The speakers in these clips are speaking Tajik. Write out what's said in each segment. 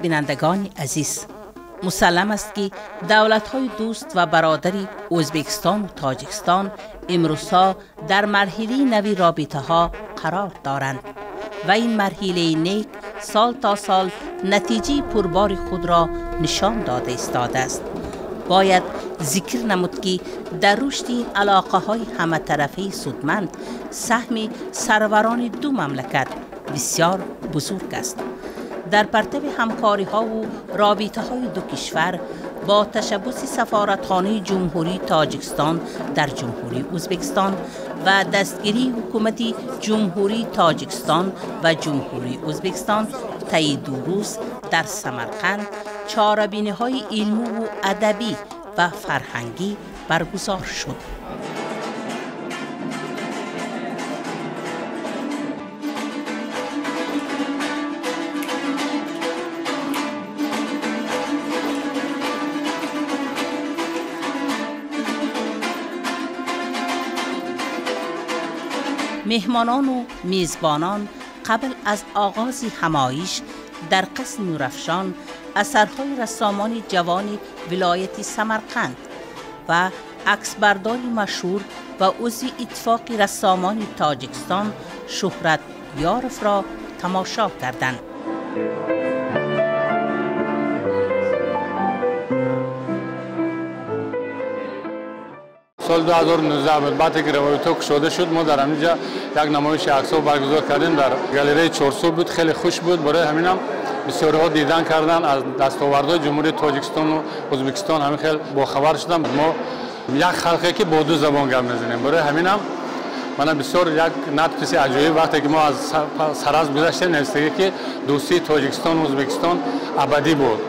Бинандагони азиз, мусаллам аст, ки давлатҳои дӯст ва бародари Ӯзбекистон ва Тоҷикистон имрӯзҳо дар марҳилаи нави робитаҳо қарор доранд ва ин марҳилаи нек сол то сол натиҷаи пурбори худро нишон дода истодааст. Бояд зикр намуд, ки дар рушди ин алоқаҳои ҳаматарафаи судманд саҳми сарварони ду мамлакат бисёр бузург аст. Дар партави ҳамкориҳову робитаҳои ду кишвар бо ташаббуси сафоратхонаи Ҷумҳурии Тоҷикистон дар Ҷумҳурии Ӯзбекистон ва дастгирии ҳукумати Ҷумҳурии Тоҷикистон ва Ҷумҳурии Ӯзбекистон таи 2 рӯз дар Самарқанд чорабиниҳои илмиву адабӣ ва фарҳангӣ баргузор шуд. Меҳмонону мезбонон қабл аз оғози ҳамоиш дар қасри Нурафшон асарҳои рассомони ҷавони вилояти Самарқанд ва аксбардори машҳур ва узви Иттифоқи рассомони Тоҷикистон Шуҳрат Ёровро тамошо карданд. Соли 2019 буд, баъде ки равобитҳо кушода шуд, мо дар ҳаминҷа як намоиши аксҳо баргузор кардем, дар галереяи Чорсу буд. Хеле хуш буд, барои ҳаминам бисёриҳо дидан карданд, аз дастовардҳои Ҷумҳурии Тоҷикистону Ӯзбекистон ҳамин хел бохабар шуданд. Мо як халқе, ки бо ду забон гап мезанем. Барои ҳаминам мана бисёр як надписи аҷоиб, вақте ки мо аз Саразм гузаштем, навистагӣ, ки дӯстии Тоҷикистону Ӯзбекистон абадӣ буд.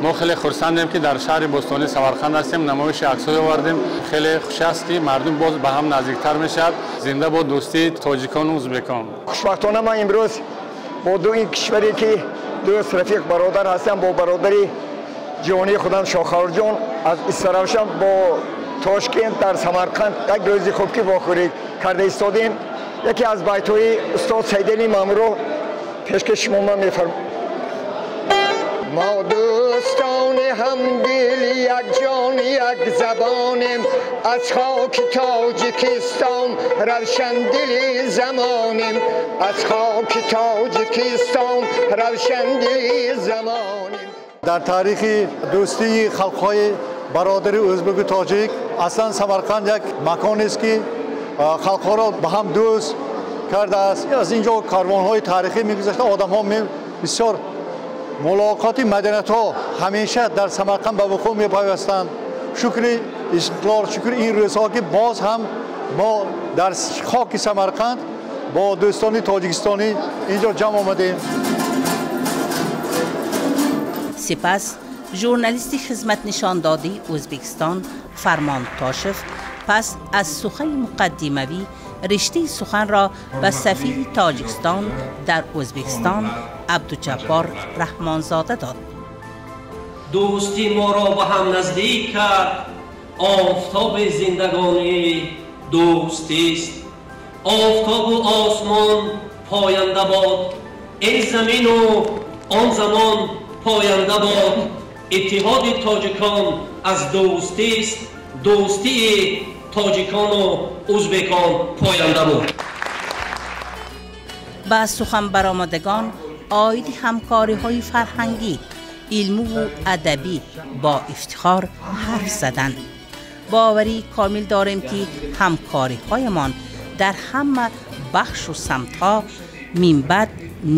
Мо хеле хурсандем, ки дар шаҳри бостонии Самарқанд ҳастем, намоиши аксҳое овардем. Хеле хуш аст, ки мардум боз ба ҳам наздиктар мешавад. Зинда бод дӯстии тоҷикону ӯзбекон! Хушбахтона ман имрӯз бо ду ин кишваре, ки дӯст, рафиқ, бародар ҳастам, бо бародари ҷонии худам Шохаурҷон аз Истаравшан бо Тошкент дар Самарқанд як рӯзи хуб ки вохӯрӣ карда истодем. Яке аз байтҳои устод Саидали Маъмурро пешкаши шумо ман мефармоям: мо дӯстони ҳамдил, якҷон, як забонем, аз хоки Тоҷикистон равшандили замонем, аз хоки Тоҷикистон равшандили замонем. Дар таърихи дӯстии халқҳои бародари ӯзбеку тоҷик аслан Самарқанд як маконест, ки халқҳоро ба ҳам дӯст кардааст. Аз ин ҷо карвонҳои таърихӣ мегузашта, одамҳо бисёр, мулоқоти маданиятҳо ҳамеша дар Самарқанд ба вуқӯъ мепайвастанд. Шукри истиқлол, шукри ин рӯзҳо, ки боз ҳам мо дар хоки Самарқанд бо дӯстони тоҷикистонӣ ин ҷо ҷамъ омадем. Сипас журналисти хизматнишондодаи Ӯзбекистон Фармон Тошев пас аз сухани муқаддимавӣ риштаи суханро ба сафири Тоҷикистон дар Ӯзбекистон Абдуҷаббор Раҳмонзода дод. Дӯстӣ моро ба ҳам наздик кард, офтоби зиндагонӣ дӯстист. Офтобу осмон поянда бод, ин замину он замон поянда бод. Иттиҳоди тоҷикон аз дӯстист, дӯстии тоҷикону ӯзбекон поянда бод. Ба сухан баромадагон оиди ҳамкориҳои фарҳангӣ, илмиву адабӣ бо ифтихор ҳарф заданд. Боварии комил дорем, ки ҳамкориҳоямон дар ҳама бахшу самтҳо минбаъд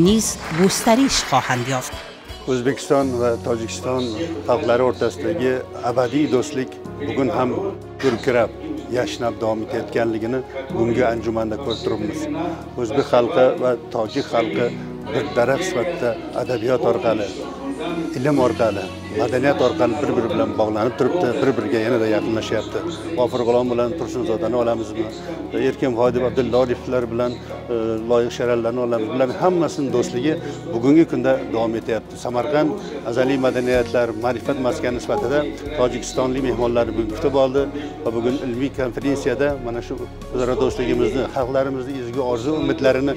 низ густариш хоҳанд ёфт. O'zbekiston va Tojikiston xalqlari o'rtasidagi abadiy do'stlik bugun ham gurkirab, yashnab davom etayotganligini bugungi anjumanda ko'rib turibmiz. O'zbek xalqi va tojik xalqi bir daraxt sifatida adabiyot orqali, ilm orqali, madaniyat orqali bir biri bilan bog'lanib turibdi, bir biriga yanada yaqinlashyapti. G'ofur G'ulom bilan Tursunzodani olamizmi, Erkin Vohidov, Abdulla Oriflar bilan Loyiq Sheralilarni olamiz, bularni hammasini do'stligi bugungi kunda davom etyapti. Samarqand azaliy madaniyatlar, ma'rifat maskani sifatida tojikistonlik mehmonlarni bugun kutib oldi va bugun ilmiy konferensiyada mana shu o'zaro do'stligimizni, xalqlarimizni ezgu orzu umidlarini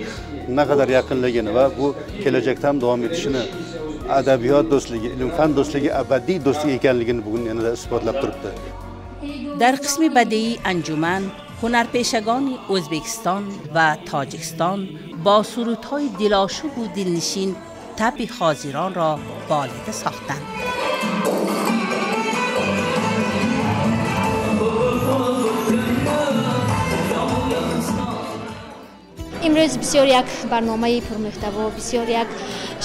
naqadar yaqinligini va bu kelajakda ham davom etishini adabiyot do'stligi, ilm fan do'stligi abadiy do'stlik ekanligini bugun yanada isbotlab turibdi. Дар қисми бадеии анҷуман ҳунарпешагони Ӯзбекистон ва Тоҷикистон бо сурудҳои дилошубу дилнишин табъи ҳозиронро болида сохтанд. Имрӯз бисёр як барномаи пурмуҳтаво, бисёр як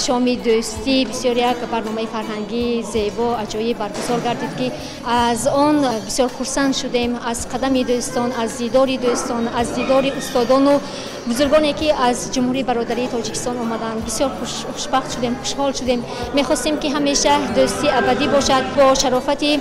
шоми дӯстӣ, бисёр як барномаи фарҳангии зебо, аҷоиб баргузор гардид, ки аз он бисёр хурсанд шудем, аз қадами дӯстон, аз дидори дӯстон, аз дидори устодону бузургоне, ки аз Ҷумҳурии бародарии Тоҷикистон омаданд. Бисёр хушбахт шудем, хушҳол шудем. Мехостем, ки ҳамеша дӯстӣ абадӣ бошад. Бо шарофати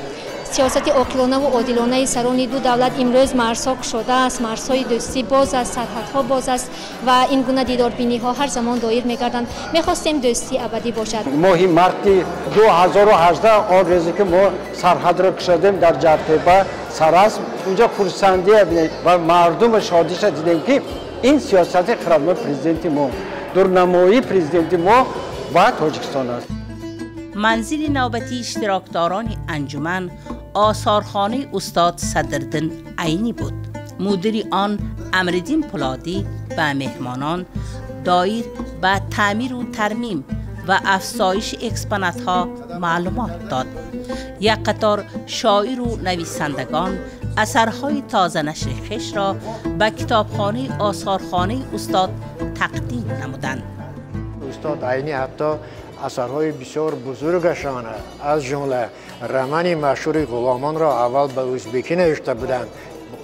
сиёсати оқилонаву одилонаи сарони ду давлат имрӯз марзҳо кушодааст, марзҳои дӯстӣ боз аст, сарҳадҳо боз аст ва ин гуна дидорбиниҳо ҳар замон доир мегарданд. Мехостем дӯстӣ абадӣ бошад. Моҳи марти 2018 он рӯзе ки мо сарҳадро кушодем дар Ҷартепа, Сарасм, унҷо хурсандия ва мардуми шодиша дидем, ки ин сиёсати хирадманд президенти мо, дурнамоии президенти мо ба Тоҷикистон аст. Манзили навбатии иштирокдорони анҷуман осорхонаи устод Садриддин Айнӣ буд. Мудири он Амриддин Пулодӣ ба меҳмонон доир ба таъмиру тармим ва афзоиши экспонатҳо маълумот дод. Як қатор шоиру нависандагон асарҳои тозанашри хешро ба китобхонаи осорхонаи устод тақдим намуданд. Устод Айнӣ ҳатто асарҳои бисёр бузургашон, аз ҷумла романи машҳури Ғуломонро аввал ба ӯзбекӣ навишта буданд,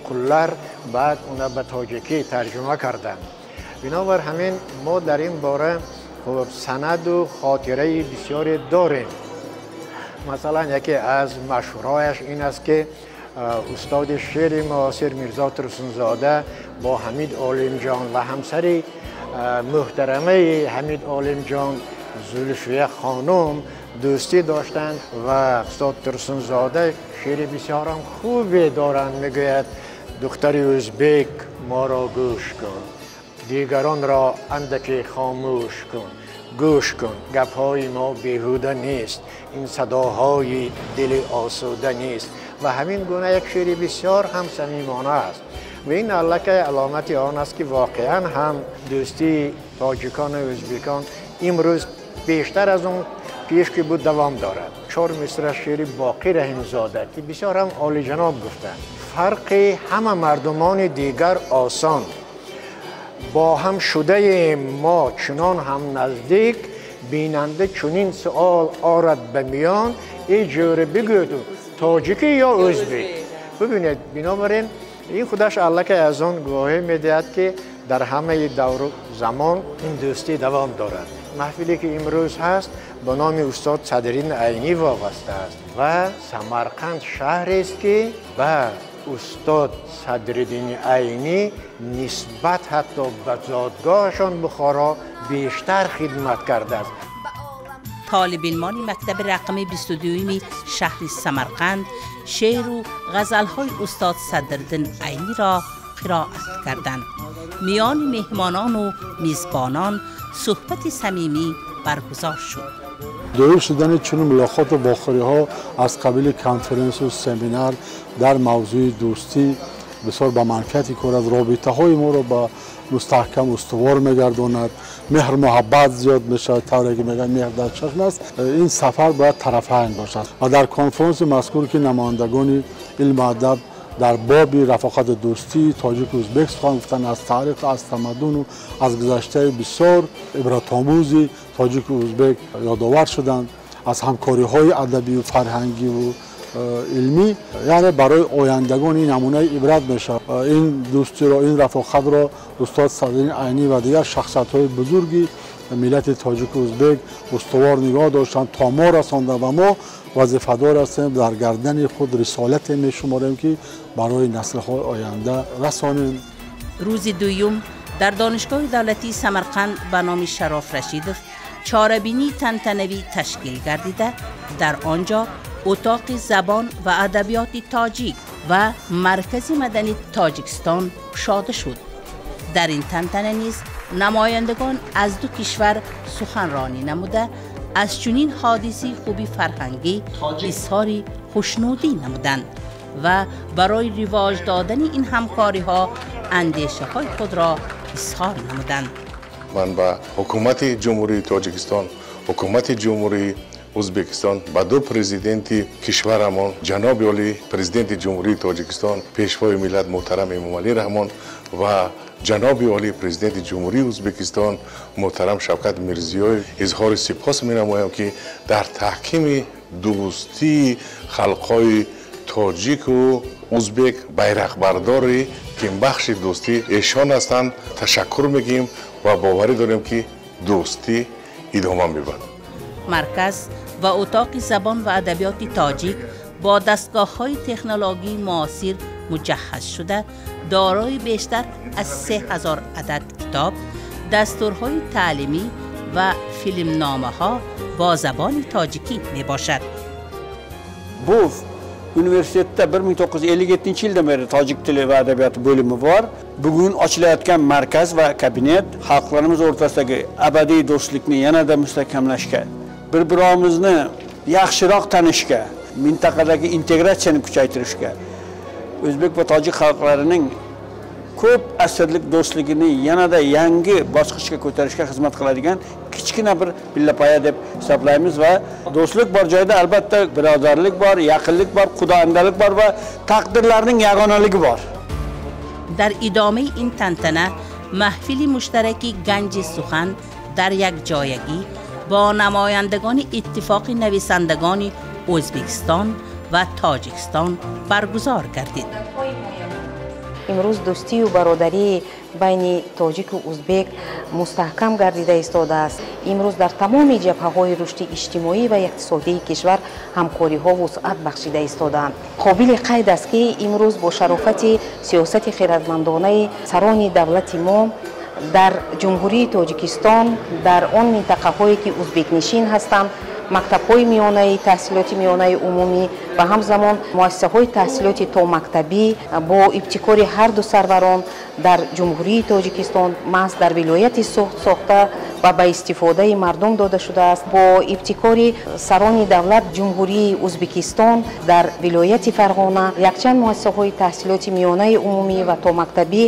Қуллар, баъд уна ба тоҷикӣ тарҷума карданд. Бинобар ҳамин мо дар ин бора санаду хотираи бисёре дорем. Масалан, яке аз машҳурҳояш ин аст, ки устоди шеъри муосир Мирзо Турсунзода бо Ҳамид Олимҷон ва ҳамсари муҳтарамаи Ҳамид Олимҷон Зулфия хонум дӯстӣ доштанд ва устод Турсунзода шеъри бисёрам хубе доранд. Мегӯяд: духтари ӯзбек, моро гӯш кун, дигаронро андаке хомӯш кун, гӯш кун, гапҳои мо беҳуда нест, ин садоҳои дили осуда нест. Ва ҳамин гуна як шеъри бисёр ҳам самимона аст ва ин аллакай аломати он аст, ки воқеан ҳам дӯстии тоҷикону ӯзбекон имрӯз бештар аз он пеш ки буд давом дорад. Чор мисра шеъри Боқӣ Раҳимзода, ки бисёр ҳам олиҷаноб гуфтанд: фарқи ҳама мардумони дигар осон, бо ҳам шудаем мо чунон ҳам наздик, бинанда чунин суол орад ба миён, эй ҷӯра бигӯ ту тоҷикӣ ё ӯзбек. Бибинед, бинобар ин ин худаш аллакай аз он гувоҳӣ медиҳад, ки дар ҳамаи давру замон ин дӯстӣ давом дорад. Маҳфиле ки имрӯз ҳаст ба номи устод Садриддин Айнӣ вобаста аст ва Самарқанд шаҳрест, ки ба устод Садриддини Айнӣ нисбат ҳатто ба зодгоҳашон Бухоро бештар хидмат кардааст. Толибилмони мактаби рақами 22-ми шаҳри Самарқанд шеъру ғазалҳои устод Садриддин Айниро қироат карданд. Миёни меҳмонону мизбонон суҳбати самимӣ баргузор шуд. Доир шудани чунин мулоқоту вохӯриҳо аз қабили конференсу семинар дар мавзӯи дӯстӣ бисёр ба манфиати кор аст, робитаҳои моро ба мустаҳкам устувор мегардонад, меҳр муҳаббат зиёд мешавад. Тавре ки мегӯянд, меҳр дар чашм аст. Ин сафар бояд тарафайн бошад ва дар конференси мазкур, ки намояндагони илму адаб дар боби рафоқату дӯстии тоҷику ӯзбек сухан гуфтанд, аз таърих, аз тамаддуну аз гузаштаи бисёр ибратомӯзи тоҷику ӯзбек ёдовар шуданд, аз ҳамкориҳои адабию фарҳангиву илмӣ, яъне барои ояндагон ин намунаи ибрат мешавад. Ин дӯстиро, ин рафоқатро устод Садриддин Айнӣ ва дигар шахсиятҳои бузурги миллати тоҷику ӯзбек устувор нигоҳ доштанд, то мо расонданд ва мо вазифадор ҳастем, дар гардани худ рисолате мешуморем, ки барои наслҳои оянда расонем. Рӯзи дуюм дар Донишгоҳи давлатии Самарқанд ба номи Шароф Рашидов чорабинии тантанавӣ ташкил гардида, дар он ҷо утоқи забон ва адабиёти тоҷик ва Маркази мадании Тоҷикистон кушода шуд. Дар ин тантана низ намояндагон аз ду кишвар суханронӣ намуда, аз чунин ҳодисаи хуби фарҳангӣ изҳори хушнудӣ намуданд ва барои ривоҷ додани ин ҳамкориҳо андешаҳои худро изҳор намуданд. Ман ба ҳукумати Ҷумҳурии Тоҷикистон, ҳукумати Ҷумҳурии Ӯзбекистон, ба ду президенти кишварамон, ҷаноби олӣ президенти Ҷумҳурии Тоҷикистон, пешвои миллат муҳтарам Эмомалӣ Раҳмон ва ҷаноби олӣ президенти Ҷумҳурии Ӯзбекистон муҳтарам Шавкат Мирзиёев изҳори сипос менамоям, ки дар таҳкими дӯстии халқҳои тоҷику ӯзбек байрақбардори тимбахши дӯстӣ эшон ҳастанд. Ташаккур мегӯем ва боварӣ дорем, ки дӯстӣ идома мебарад. Марказ ва утоқи забон ва адабиёти тоҷик бо дастгоҳҳои технологии муосир муҷаҳҳаз шуда, дорои бештар аз 3000 адад китоб, дастурҳои таълимӣ ва филмномаҳо бо забони тоҷикӣ мебошад. Bu universitetda 1957-yildan beri tojik tili va adabiyoti bo'limi bor. Bugun ochilayotgan markaz va kabinet xalqlarimiz o'rtasidagi abadiy do'stlikni yanada mustahkamlashga, bir-birimizni yaxshiroq tanishga, mintaqadagi integratsiyani kuchaytirishga, o'zbek va tojik xalqlarining ko'p asrlik do'stligini yanada yangi bosqichga ko'tarishga xizmat qiladigan kichkina bir pillapoya deb hisoblaymiz va do'stlik bor joyda albatta birodarlik bor, yaqinlik bor, xudoandalik bor va taqdirlarning yagonaligi bor. Дар идомаи ин тантана маҳфили муштараки Ганҷи сухан дар якҷоягӣ бо намояндагони Иттифоқи нависандагони Ӯзбекистон ва Тоҷикистон баргузор гардид. Имрӯз дӯстию бародарии байни тоҷику узбек мустаҳкам гардида истодааст. Имрӯз дар тамоми ҷабҳаҳои рушди иҷтимоӣ ва иқтисодии кишвар ҳамкориҳо вусъат бахшида истодаанд. Қобили қайд аст, ки имрӯз бо шарофати сиёсати хиратмандонаи сарони давлати мо дар Ҷумҳурии Тоҷикистон, дар он минтақаҳое ки узбекнишин ҳастанд, мактабҳои миёнаи таҳсилоти миёнаи умумӣ ва ҳамзамон муассисаҳои таҳсилоти томактабӣ бо ибтикори ҳарду сарварон дар Ҷумҳурии Тоҷикистон, маҳз дар вилояти Суғд сохта ва ба истифодаи мардум дода шудааст. Бо ибтикори сарони давлат Ҷумҳурии Ӯзбекистон дар вилояти Фарғона якчанд муассисаҳои таҳсилоти миёнаи умумӣ ва томактабӣ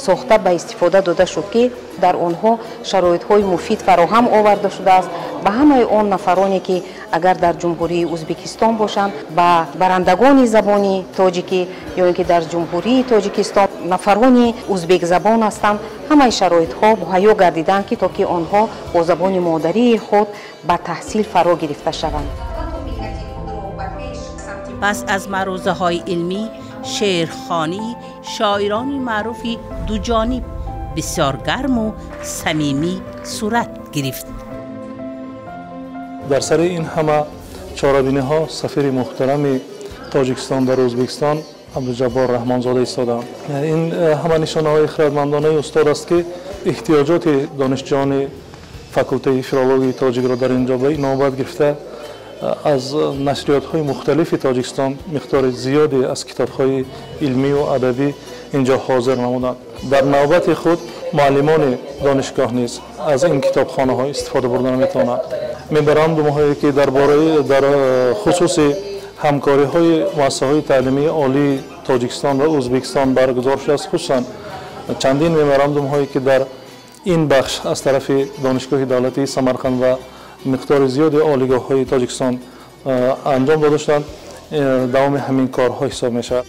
сохта ба истифода дода шуд, ки дар онҳо шароитҳои муфид фароҳам оварда шудааст. Ба ҳамаи он нафароне ки агар дар Ҷумҳурии Ӯзбекистон бошанд, ба барандагони забони тоҷикӣ ё ин ки дар Ҷумҳурии Тоҷикистон нафарони ӯзбекзабон ҳастанд, ҳамаи шароитҳо муҳайё гардиданд, ки то ки онҳо бо забони модарии худ ба таҳсил фаро гирифта шаванд. Пас аз маърузаҳои илмӣ, шеърхонии шоирони маъруфи дуҷониб бисёр гарму самимӣ сурат гирифт. Дар сари ин ҳама чорабиниҳо сафири муҳтарами Тоҷикистон дар Ӯзбекистон Абдуҷаббор Раҳмонзода истодаанд. Ин ҳама нишонаҳои хиратмандонаи устод аст, ки эҳтиёҷоти донишҷӯёни факултаи филологияи тоҷикро дар ин ҷо ба инобат гирифта, аз нашриётҳои мухталифи Тоҷикистон миқдори зиёде аз китобҳои илмию адабӣ инҷо ҳозир намуданд. Дар навбати худ муаллимони донишгоҳ низ аз ин китобхонаҳо истифода бурда наметавонанд. Меморандумҳое ки дар бораи дар хусуси ҳамкориҳои муассисаҳои таълимии олии Тоҷикистон ва Ӯзбекистон баргузор шудааст, хусусан чандин меморандумҳое ки дар ин бахш аз тарафи Донишгоҳи давлатии Самарқанд ва миқдори зиёди олигоҳҳои Тоҷикистон анҷом дода шуданд, давоми ҳамин корҳо ҳисоб мешавад.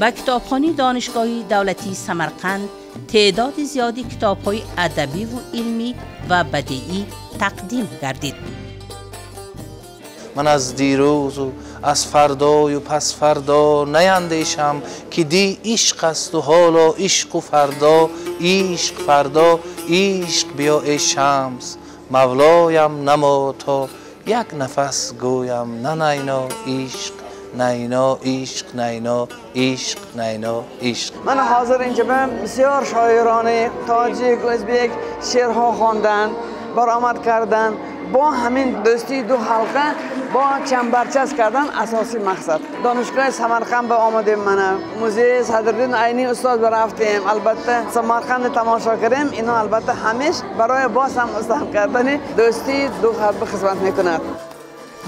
Ба китобхонаи Донишгоҳи давлатии Самарқанд теъдоди зиёди китобҳои адабиву илмӣ ва бадеӣ тақдим гардид. Ман аз дирӯзу аз фардою пасфардо наяндешам, ки ди ишқ асту ҳоло ишқу фардо, ишқ фардо, ишқ биё эй шамс, мавлоям намо то як нафас гӯям на найно ишқ, найно ишқ, найно ишқ, найно ишқ. Ман ҳозир инҷа бисёр шоирони тоҷик, ӯзбек шеърҳо хонданд, баромад карданд. Бо ҳамин дӯстии ду ҳалқа با چنبرچسب کردن اساسی مقصد. دانشگاه سمرقند به آمدیم، من موزه صدرالدین عینی استاد رفتیم، البته سمرقند تماشا کردیم. اینا البته همیش برای باز هم مستحکم کردن دوستی دو حرب خدمت میکند.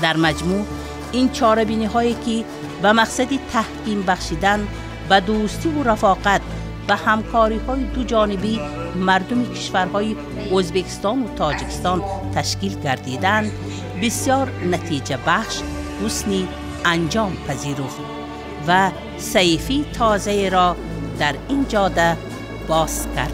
در مجموع این چاره‌بینی هایی که به مقصد تحکیم بخشیدن به دوستی و رفاقت و همکاری های دو جانبی مردم کشورهای ازبکستان و تاجیکستان تشکیل گردیدند، بسیار نتیجه بخش حسنی انجام پذیرفت و صحیفه تازه را در این جاده باز کرد.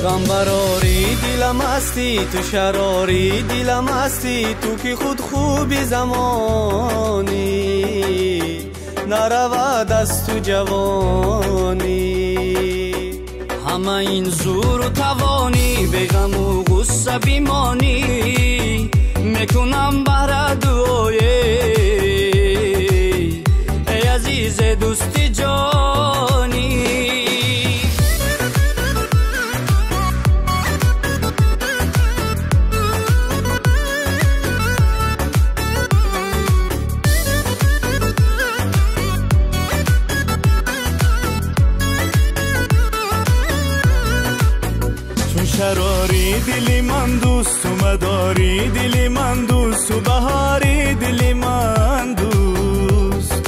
غم براری دلم هستی تو، شراری دلم هستی تو که خود خوبی زمانی، نرود از تو جوانی. همه این زور و توانی به غم و غصه بیمانی، میکنم بهر دعای ای عزیز دوستی جانی. شراری دلی من دوست و مداری دلی من دوست و بهاری دلی من دوست،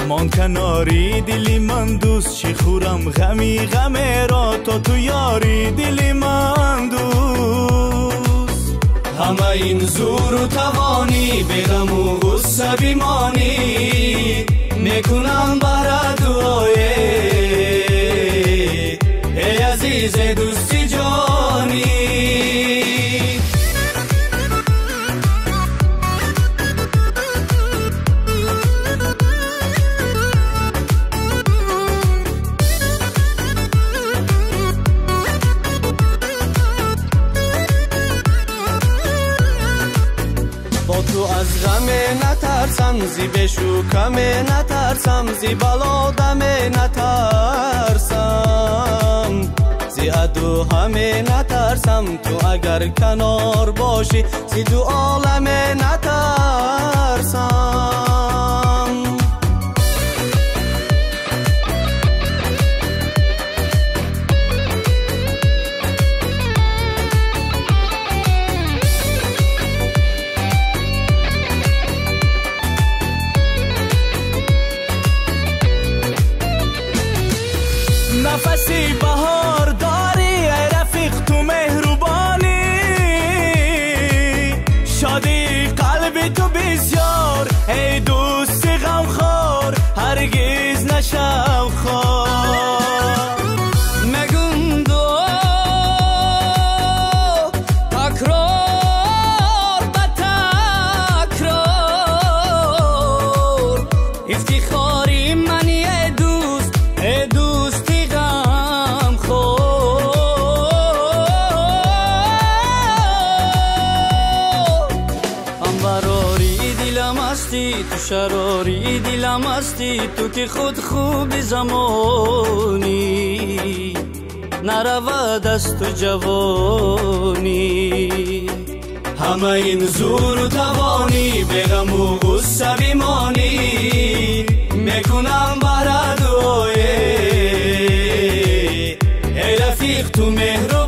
مان کناری دلی من دوست، چی خورم غمی غم را تا تو یاری دلی من دوست. همه این زور و توانی به غم و غصه بیمانی، میکنم برا دعای ای عزیز دوستی جانی. با تو از غم نترسم، زی بشوکم نترسم، زی بلا دم نترسم، زی عدو همه نترسم، تو اگر کنار باشی زی دو عالم نترسم. نفسی بهار داری ای رفیق تو مهربانی، شادی قلب تو بسیار ای دوست غمخوار، هرگز نشم خوار. مگم دعا تکرار به تکرار، افتخاری منی ای دوست، ای دوست. تو شراری دلم هستی تو که خود خوب زمانی، نرود از تو جوانی. همه این زور و توانی به غم و غصه بیمانی، میکنم برا دعای ای رفیق تو مهربانی.